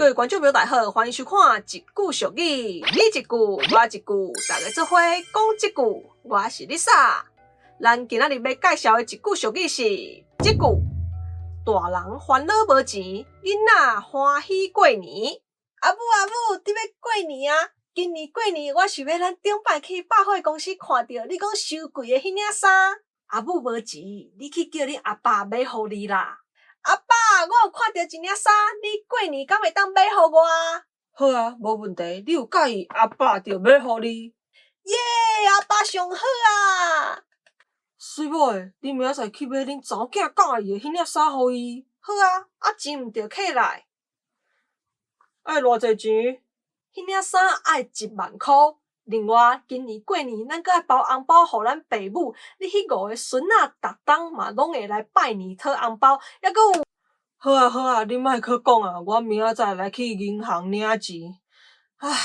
各位觀眾朋友大家好，歡迎收看《一句俗語》，你一句我一句，大家做伙講這句。我是 Lisa。咱今仔日欲介紹的一句俗語是這句：大人煩惱無錢，囡仔歡喜過年。阿母阿母，你欲過年啊？今年過年我想欲咱頂擺去百貨公司看著你講傷貴的彼領衫。阿母無錢，你去叫恁阿爸買予你啦。阿爸，我有看著一領衫，你過年敢會當買予我啊？好啊，無問題，你有佮意，阿爸就買予你。耶，阿爸上好啊！水某的，你明仔載去買恁查某囝佮意的彼領衫予伊。好啊，啊錢毋著摕來。愛偌濟錢？彼領衫愛1萬箍。另外，今年過年咱閣愛包紅包予咱爸母，你彼五个孫仔逐冬嘛攏會來拜年討紅包，猶閣有。好啊好啊，你莫閣講啊，我明仔載來去銀行領錢。唉，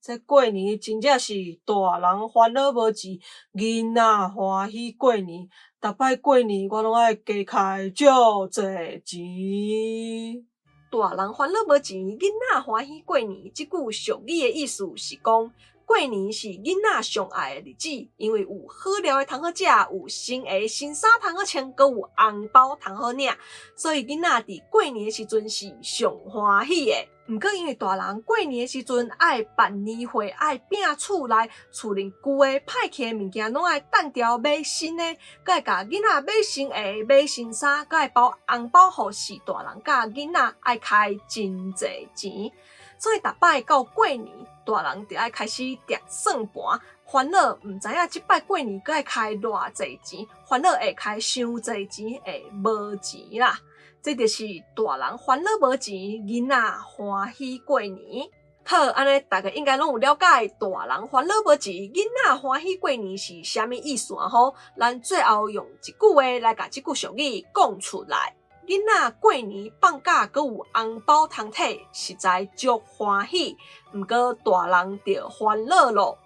這過年真正是大人煩惱無錢，囡仔歡喜過年。逐擺過年我攏愛加開足濟錢。大人煩惱無錢，囡仔歡喜過年。這句俗語的意思是講，過年是囡仔上愛的日子，因為有好料的通好食，有新鞋新衫通好穿，閣有紅包通好領，所以囡仔佇過年的時陣是上歡喜的。毋過因為大人過年的時陣愛辦年會，愛拚厝內，厝內舊的歹去的物件攏愛擲掉買新的，閣愛共囡仔買新鞋、買新衫，閣愛包紅包予序大人佮囡仔愛開真濟錢，所以逐擺到過年，大人就愛開始疊算盤，煩惱毋知影這擺過年閣愛開偌濟錢，煩惱會開傷濟錢，會無錢啦。這就是大人煩惱無錢，囡仔歡喜過年。好，按呢大家應該攏有了解，大人煩惱無錢，囡仔歡喜過年是啥物意思啊？吼，咱最後用一句話來共這句俗語講出來。囡仔過年放假閣有紅包通提，實在足歡喜。毋過大人就煩惱囉。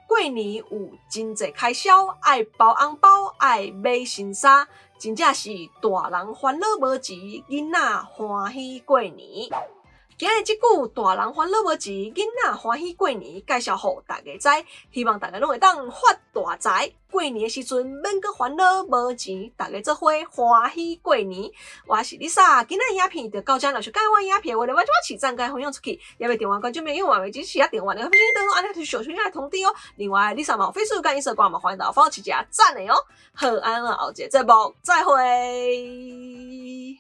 過年有真濟開銷，愛包紅包，愛買新衫，真正是大人煩惱無錢，囡仔歡喜過年。今日這句大人煩惱無錢，囡仔歡喜過年，介紹予大家知，希望大家攏會當發大財。過年的時陣免閣煩惱無錢，大家做伙歡喜過年。我是 Lisa，今仔影片就到這，若是佮意我影片的話，我就起讚佮分享出去，也欲訂閱觀眾朋友嘛，欲支持啊訂閱，你個分享燈，按呢就小鈴鐺通知哦。另外，Lisa 嘛有 Facebook 佮 Instagram 嘛，歡迎大家follow 起來讚的哦。好，按呢後一個節目再會。